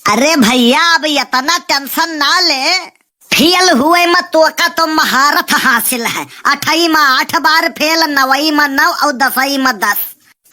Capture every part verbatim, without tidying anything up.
अरे भैया, अब इतना tension ना ले। फेल हुए में तोका तो महारत हासिल है। अठई में आठ बार फेल, नवई में नौ और दसई में दस।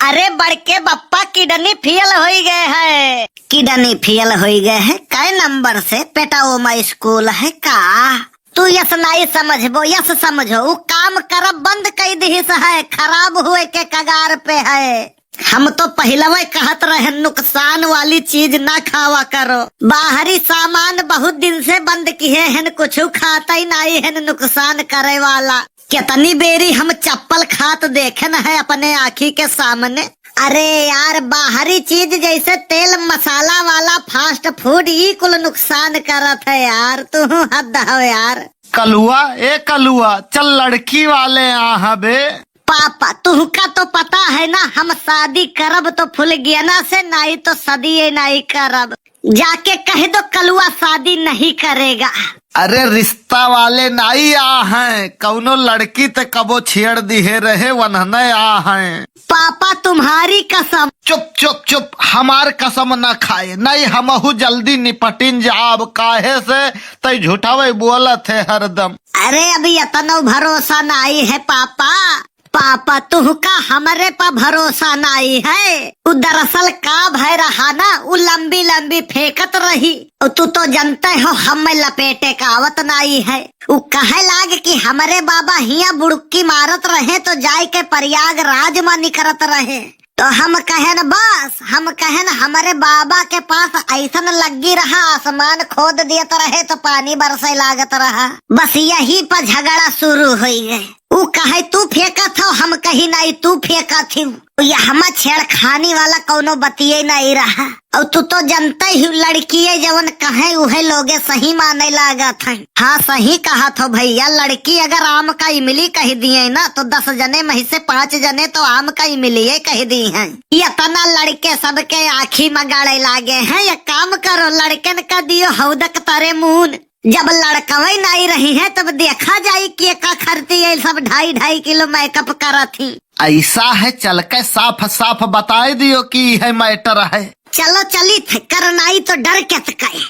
अरे बड़के बप्पा, किडनी फेल होई गए है। किडनी फेल होई गए है? कै नंबर से? पेटवो में स्कूल है का? तू यस नाई समझबो, यस समझो, उ काम करब बंद कई दिहिस है, खराब हुए के कगार पे है। हम तो पहिलवे कहत रहे, नुकसान वाली चीज ना खावा करो। बाहरी सामान बहुत दिन से बंद किहे हन, कुछ खाते ही नाई हन नुकसान करे वाला। कितनी बेरी हम चप्पल खात देखे न है अपने आँखी के सामने। अरे यार, बाहरी चीज जैसे तेल मसाला वाला fast food, ई कुल नुकसान करत है यार। तू हद हो यार। कलुआ, ए कलुआ, चल लड़की वाले यहाँ बे। पापा, तुहका तो पता है ना, हम शादी करब तो फुलगियना से, नाई तो सदिये नाई करब। जाके कह दो, कलुआ शादी नहीं करेगा। अरे, रिश्ता वाले नाई आ हैं, कौनो लड़की ते कबो छेड़ दिहे रहे, वन्हने आ हैं। पापा, तुम्हारी कसम। चुप, चुप, चुप, हमार कसम न खाए, नहीं हमहू जल्दी निपटिन जाब, काहे से तै झूठावे बोलत है हरदम। अरे, अभी इतनो भरोसा नाई है पापा। पापा, तुहका हमरे पर भरोसा नाई है। उ दरअसल का भय रहा ना, उ लंबी लंबी फेंकत रही। और तू तो जनते हो, हमें लपेटे का आवत नाई है। उ कहे लाग कि हमरे बाबा हियां बुड़ुक्की मारत रहे तो जाए के प्रयागराज में निकरत रहे। तो हम कहन बस, हम कहन हमरे बाबा के पास ऐसन लग्गी रहा, आसमान खोद दियत रहे तो पानी बरसे लागत रहा। बस यही पर झगड़ा शुरू होई गए। उ कहे, "तू फेंकत हो?" हम कही, "नहीं, तू फेंकत ही।" ये हमा छेड़खानी वाला कौनो बतिये नहीं रहा। और तू तो जनते ही, लड़किये जवन कहे, उहे लोगे सही माने लागत है। हाँ, सही कहत हो भैया, लड़की अगर आम का इमली कह दिए ना, तो दस जने में से पाँच जने तो आम का इमलिये कह दी हैं। इतना लड़के सबके आँखी में गाड़े लागे हैं। एक काम करो, लड़कन का दियो हौदक तरे मून। जब लड़कवे नाई रही है, तब देखा जाई कि एका खरती ये सब ढाई ढाई किलो makeup करत ही। ऐसा है, चल के साफ साफ बताए दियो कि है matter है। चलो चली थे, करनाई तो डर के तकाए।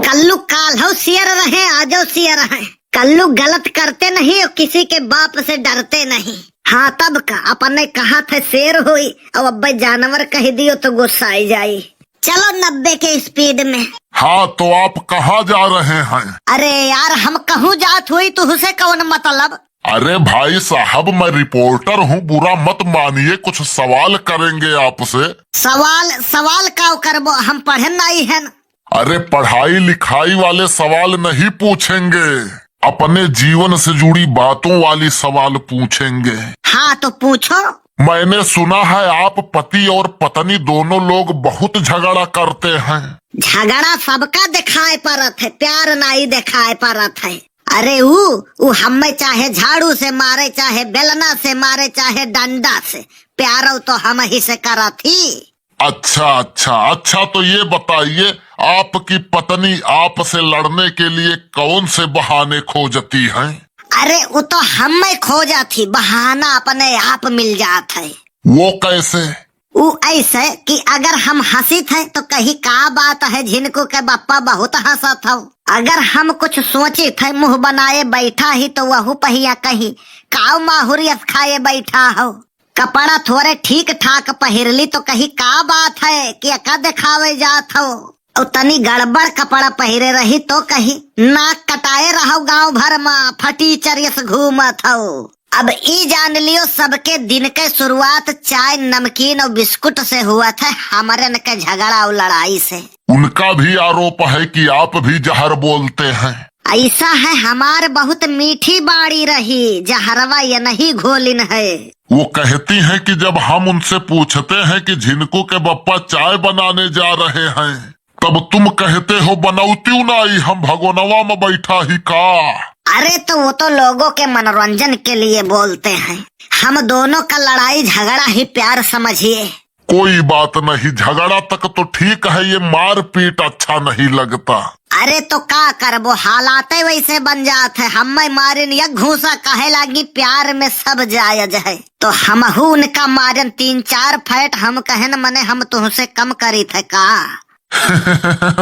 कल्लू काल हो शेर रहे, आजो शेर है। कल्लू गलत करते नहीं और किसी के बाप से डरते नहीं। हाँ, तब का, अपने कहा थे शेर होई, अब अब्बे जानवर कह दियो तो गुस्सा आई जाई। चलो नब्बे के speed में। हाँ, तो आप कहाँ जा रहे हैं? अरे यार, हम कहूँ जात हुई, तुहसे कौन मतलब? अरे भाई साहब, मैं reporter हूँ, बुरा मत मानिए, कुछ सवाल करेंगे आपसे। सवाल? सवाल का करबो, हम पढ़े नाई है। अरे, पढ़ाई लिखाई वाले सवाल नहीं पूछेंगे, अपने जीवन से जुड़ी बातों वाली सवाल पूछेंगे। हाँ, तो पूछो। मैंने सुना है आप पति और पत्नी दोनों लोग बहुत झगड़ा करते हैं। झगड़ा सबका दिखाई पड़त है, प्यार नाई दिखाई पड़त है। अरे ऊ, ऊ हमें चाहे झाड़ू से मारे, चाहे बेलना से मारे, चाहे डंडा से, प्यारो तो हम ही से करत ही। अच्छा, अच्छा, अच्छा, तो ये बताइए, आपकी पत्नी आपसे लड़ने के लिए कौन से बहाने खोजती हैं? अरे, वो तो हमें खोजत ही, बहाना अपने आप मिल जात है। वो कैसे? ऊ ऐसे कि अगर हम हंसित है तो कही, "का बात है, झिनकू के बप्पा बहुत हंसत हो।" अगर हम कुछ सोचित है, मुंह बनाए बैठा ही, तो वहू पहिया कही, "काव माहुर यस खाए बैठा हो।" कपड़ा थोरे ठीक ठाक पहिरली तो कही, "का बात है कि एका देखावे जात हो?" और तनी गड़बड़ कपड़ा पहिरे रही तो कही, "नाक कटाए रहो गांव भर मा, फटीचर यस घूमत हो।" अब ई जान लियो, सबके दिन के शुरुआत चाय, नमकीन और बिस्कुट से हुआ था, हमरन के झगड़ा और लड़ाई से। उनका भी आरोप है कि आप भी जहर बोलते हैं। ऐसा है, हमार बहुत मीठी बाड़ी रही, जहरवा ये नहीं घोलिन है। वो कहती हैं कि जब हम उनसे पूछते हैं कि झिनकू के बप्पा चाय बनाने जा रहे हैं, तब तुम कहते हो, "बनौतियों नाई, हम भगोनवा में बैठा ही का?" अरे, तो वो तो लोगों के मनोरंजन के लिए बोलते हैं। हम दोनों का लड़ाई झगड़ा ही प्यार समझिए। कोई बात नहीं, झगड़ा तक तो ठीक है, ये मारपीट अच्छा नहीं लगता। अरे, तो का करबो, हालाते वैसे बन जात है। हमें मारिन एक घूसा, कहे लागी, "प्यार में सब जायज है।" तो हमहू उनका मारन तीन चार फैट, हम कहन, "मने हम तुहसे कम करी थे का?"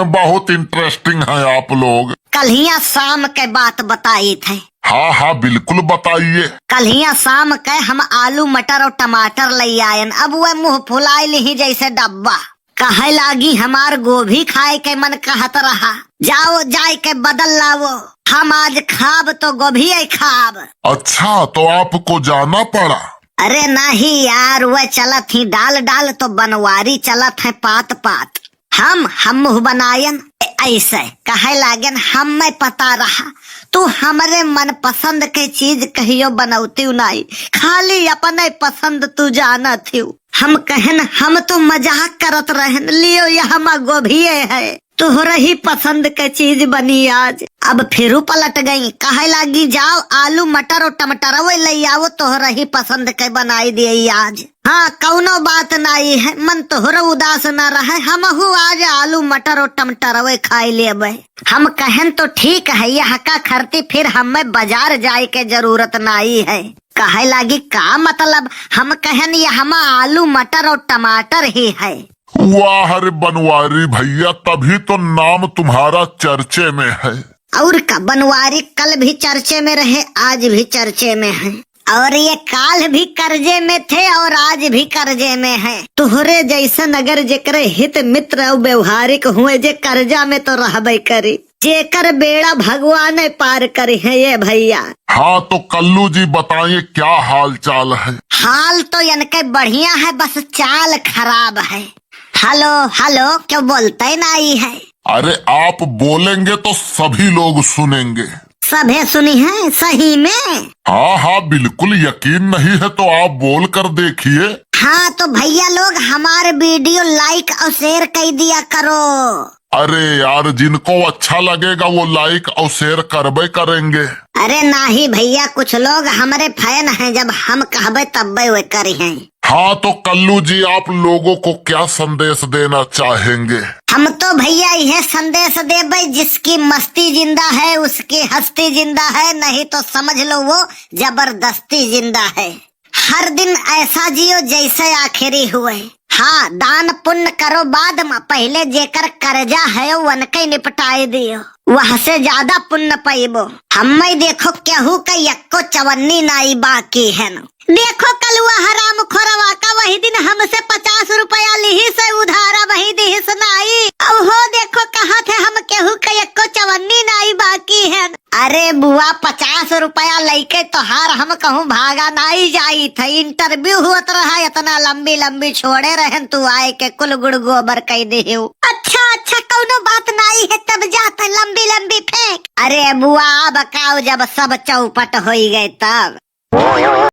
बहुत interesting है आप लोग। कल्हिया शाम के बात बताइत है। हाँ, हाँ, बिल्कुल बताइए। कल्हिया शाम के हम आलू, मटर और टमाटर लइ आयन। अब वह मुँह फुलाए लिही जैसे डब्बा। कहे लागी, "हमार गोभी खाए के मन कहत रहा, जाओ जाए के बदल लावो, हम आज खाब तो गोभिये खाब।" अच्छा, तो आपको जाना पड़ा? अरे नहीं यार, वह चलत ही डाल डाल तो बनवारी चलत है पात पात। हम, हम मुँह बनायन, ए-, ऐसे कहे लागेन, "हमें पता रहा, तू हमरे मनपसंद के चीज कहियो बनौती नाई, खाली अपने पसंद तू जानत हियो।" हम कहन, "हम तो मजाक करत रहन, लियो यह मा गोभिये है, तोहरे ही पसंद के चीज बनी आज।" अब फिरू पलट गई, कहे लागी, "जाओ आलू, मटर और टमाटरवे लइ आओ, तोहरे ही पसंद के बनाई दिए आज।" हाँ, कौनो बात नाई है, मन तोहरो उदास न रहे, हमहू आज आलू, मटर और टमाटरवे खाई लेबे। हम कहन, "तो ठीक है, यह का खरती, फिर हमें बाजार जाए के जरूरत नाई है।" कहे लागी, "का मतलब?" हम कहन, "यह हमा आलू, मटर और टमाटर ही है।" वाह रे बनवारी भैया, तभी तो नाम तुम्हारा चर्चे में है। और का बनवारी, कल भी चर्चे में रहे, आज भी चर्चे में है, और ये काल भी कर्जे में थे और आज भी कर्जे में है। तोहरे जैसन अगर जेकरे हित मित्र और व्यवहारिक हुए, जे कर्जा में तो रहबे करी, जेकर बेड़ा भगवान पार करी है ये भैया। हाँ तो कल्लू जी बताइए, क्या हाल चाल है? हाल तो इनके बढ़िया है, बस चाल खराब है। हेलो, हेलो, क्यों बोलते नाई है? अरे, आप बोलेंगे तो सभी लोग सुनेंगे। सभे सुनी है सही में? हाँ, हाँ, बिल्कुल, यकीन नहीं है तो आप बोल कर देखिए। हाँ, तो भैया लोग, हमारे video like और share कर दिया करो। अरे यार, जिनको अच्छा लगेगा वो like और share करबे करेंगे। अरे नाही भैया, कुछ लोग हमरे fan हैं, जब हम कहबे तब्बे वे करी हैं। हाँ, तो कल्लू जी, आप लोगों को क्या संदेश देना चाहेंगे? हम तो भैया यह संदेश देबे, जिसकी मस्ती जिंदा है, उसकी हस्ती जिंदा है, नहीं तो समझ लो वो जबरदस्ती जिंदा है। हर दिन ऐसा जियो जैसे आखिरी हुए। हाँ, दान पुण्य करो बाद में, पहले जेकर कर्जा है, वनके निपटाए दियो, वह से ज्यादा पुण्य पइबो। हम्मे देखो, केहू का यक्को चवन्नी नाई बाकी है न। देखो, कलुआ हराम खोरवा का वही दिन हमसे पचास रुपया लिहिस उधारा, वही दिहिस नाई। अब हो देखो, कहत है हम केहू का यक्को चवन्नी नाई बाकी है। अरे बुआ, पचास रुपया लइके तोहार हम कहूँ भागा नाई जाइत है। Interview होत रहा, इतना लंबी लंबी छोड़े रहन, तू आए के कुल गुड़ गोबर कइ देहु। अच्छा, अच्छा, कौनो बात नाई है, तब जात है लंबी लंबी फेंक। अरे बुआ, अब काऊ, जब सब चौपट होई गए तब।